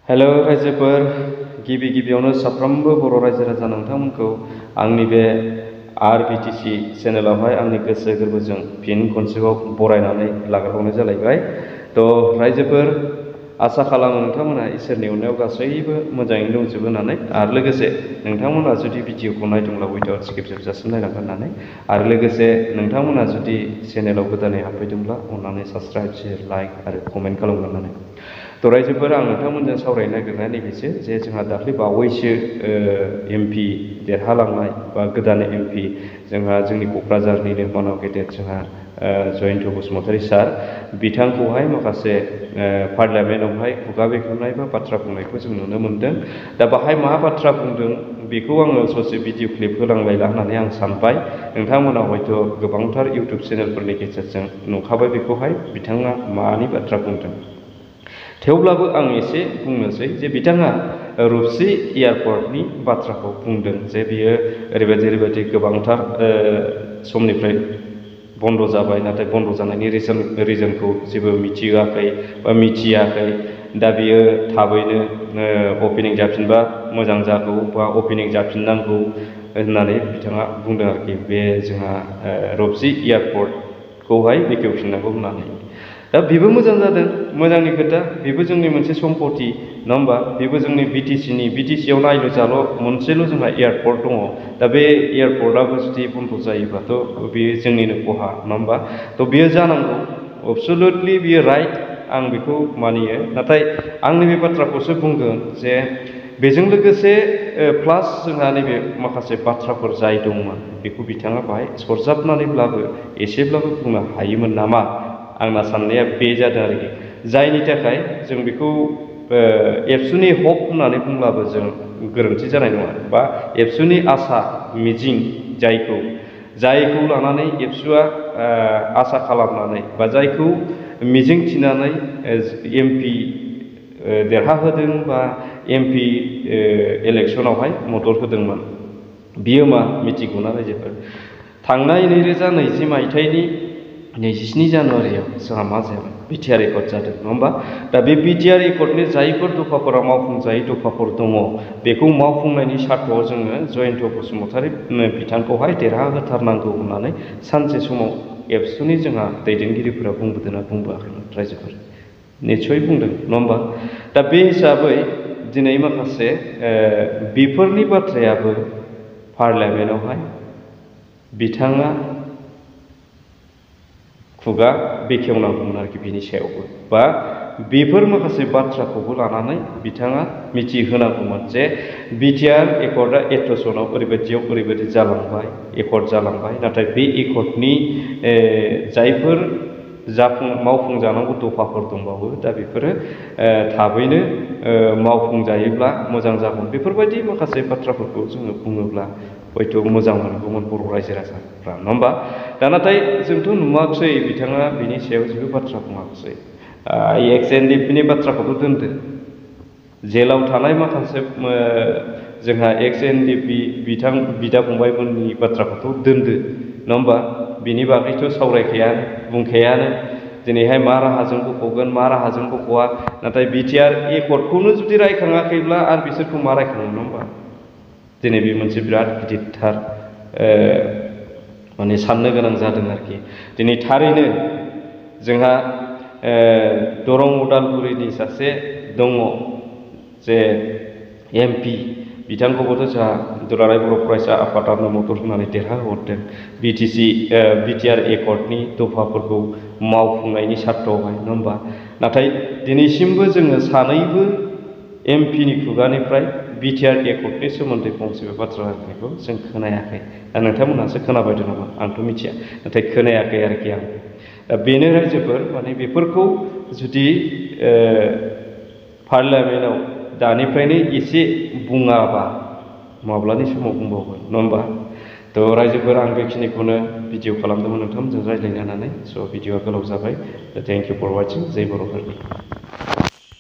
Hello रायजोफोर गिबियावनो साफ्रोमबो बर' रायजो राजा नोंथांमोनखौ आंनि बे आरबिटिसि चेनेलावहाय आंनि गोसो गोरबोजों फिन खनसेबाव बरायनानै लाग्रोबावनाय जालायबाय। रायजोफोर आसा खालामो नोंथांमोना इसोरनि अननायाव गासैबो मोजाङैनो दंजोबो होननानै आरो लोगोसे नोंथांमोना जुदि भिडिअखौ नायदोंब्ला भिडिअ स्किप जोबजासिम नायलांगोन होननानै आरो लोगोसे नोंथांमोना जुदि चेनेलाव गोदानै हाबफैदोंब्ला अननानै साबस्क्राइब शेयार लाइक आरो कमेन्ट खालामगोन होननानै। रायजोफोर आं नोंथांमोनजों सावरायनो नागिरनाया नैबेसो जे जोंहा दाख्लै बावैसो एमपि देरहालांनाय बा गोदान एमपि जोंहा जोंनि क'क्राझारनिनो मानाव गेदेर जोंहा जयन्त बसुमतारी सार बिथांखौहाय माखासे पार्लियामेन्टआवहाय खुगा बेखेवनाय बा बाथ्रा बुंनायखौ जों नुनो मोनदों। दा बाहाय मा बाथ्रा बुंदों बेखौ आङो ससे भिडिअ क्लिप होलांलायला होननानै आं सानबाय। नोंथांमोना हयथ' गोबांथार इउटुब चेनेलफोरनि गेजेरजों नुखाबाय बेखौहाय बिथाङा मानि बाथ्रा बुंदों। थेवब्लाबो आं एसे बुंनोसै जे बिथाङा रुपसि एयारपर्टनि बाथ्राखौ बुंदों जे बियो ओरैबायदि गोबांथार समनिफ्राय बन्द' जाबाय, नाथाय बन्द' जानायनि रिजनखौ जेबो मिथियाखै बा मिथियाखै। दा बियो थाबैनो अपेनिं जाफिनबा मोजां जागौ बा अपेनिं जाफिननांगौ होननानै बिथाङा बुंदों आरोखि। बे जोंहा रुपसि एयारपर्टखौहाय बेखेवफिननांगौ होननानै। दा बेबो मोजां जादों, मोजांनि खोथा, बेबो जोंनि मोनसे सम्पति नङा होमबा। बेबो जोंनि बिटिसिआव नायल' जाल' मोनसेल' जोंहा एयारपर्ट दङ। दा बे एयारपर्टआबो जुदि बन्द' जायोबाथ' बेयो जोंनिनो खहा नङा होमबा। बेयो जानांगौ, एबसुलुटलि बियो राइट, आं बेखौ मानियो। नाथाय आं नैबे बाथ्राखौसो बुंगोन जे बेजों लोगोसे प्लास जोंहा नैबे माखासे बाथ्राफोर जाय दंमोन बेखौ बिथाङा बाहाय सरजाबनानैब्लाबो एसेब्लाबो बुंनो हायोमोन नामा, आंना साननाया बे जादों आरोखि। जायनि थाखाय जों बेखौ एबसुनि हप होननानै बुंब्लाबो जों गोरोन्थि जानाय नङा, बा एबसुनि आसा मिजिं जायखौ लानानै एबसुआ आसा खालामनानै बा जायखौ मिजिं थिनानै एमपि देरहाहोदों बा एमपि इलेक्सनावहाय मदद होदोंमोन, बियो मा मिथिगौना रायजोफोर? थांनाय 2020 मायथाइनि 27 जानुवारियाव जोंहा मा जायामोन? बिटिआर एकर्ड जादों नङा होमबा। दा बे बिटिआर एकर्डनि जायफोर दफाफोराव मावफुंजायै दफाफोर दङ, बेखौ मावफुंनायनि सार्थ'आव जोङो जयन्त बसुमतारी बिथांखौहाय देरहाहोथारनांगौ होननानै सानसे समाव एबसुनि जोंहा दैदेनगिरिफोरा बुंबोदोंना बुंबोआखैमोन रायजोफोर? निस्सय बुंदों नङा होमबा। दा बे हिसाबै दिनै माखासे बेफोरनि बाथ्रायाबो पार्लियामेन्टआवहाय बिथाङा खुगा बेखेवनांगौमोन आरोखि। बिनि सायावबो बा बेफोर माखासे बाथ्राखौबो लानानै बिथाङा मिथिहोनांगौमोन जे बिटिआर एकर्डआ एथ' सनाव ओरैबायदि जालांबाय, एकर्ड जालांबाय, नाथाय बे एकर्डनि जायफोर मावफुंजानांगौ दफाफोर दंबावो, दा बेफोरो थाबैनो मावफुंजायोब्ला मोजां जागौमोन। बेफोरबायदि माखासे बाथ्राफोरखौ जोङो बुङोब्ला हयथ' मोजां मोनगौमोन बर' रायजो राजाफ्रा नङा होमबा। दा नाथाय जोंथ' नुवाखसै बिथाङा बिनि सायाव जेबो बाथ्रा बुङाखसै। एक्स एनडिएफबिनि बाथ्राखौथ' दोनदो, जेलाव थानाय माखासे जोंहा एक्स एनडिएफबि बिदा फंबायमोननि बाथ्राखौथ' दोनदो नङा होमबा। बिनि बागैथ' सावरायखायानो, बुंखायानो। दिनैहाय मा राहाजों बख'गोन, मा राहाजों बख'वा। नाथाय बिटिआर एकर्डखौनो जुदि रायखाङाखैब्ला आरो बिसोरखौ मा रायखांनो नङा होमबा। दिनै बे मोनसे बिराद गिदिरथार माने साननो गोनां जादों आरोखि। दिनै थारैनो जोंहा दरं उदालगुरिनि सासे दङ जे एमपि, बिथांखौबोथ' जोंहा दुलाराय बर' फरायसा आफादानो मदद होनानै देरहाहरदों बिटिआर एकर्डनि दफाफोरखौ मावफुंनायनि सार्थ'आवहाय नङा होमबा। नाथाय दिनैसिमबो जोङो सानैबो एमपिनि खुगानिफ्राय बिटिआर एकर्डनि सोमोन्दै फंसेबो बाथ्रा रायलायनायखौ जों खोनायाखै। दा नोंथांमोनहासो खोनाबायदों नामा? आंथ' मिथिया, नाथाय खोनायाखै आरोखि आं। दा बेनो रायजोफोर, माने बेफोरखौ जुदि पार्लियामेन्टआव दानिफ्रायनो एसे बुङाबा माब्लानि समाव बुंबावगोन नङा होमबा। रायजोफोर, आं बेखिनिखौनो भिडिअ खालामदोंमोन नोंथांमोनजों रायज्लायनो होननानै। भिडिअआ गोलाव जाबाय। Thank you for watching. जय बर' हारि।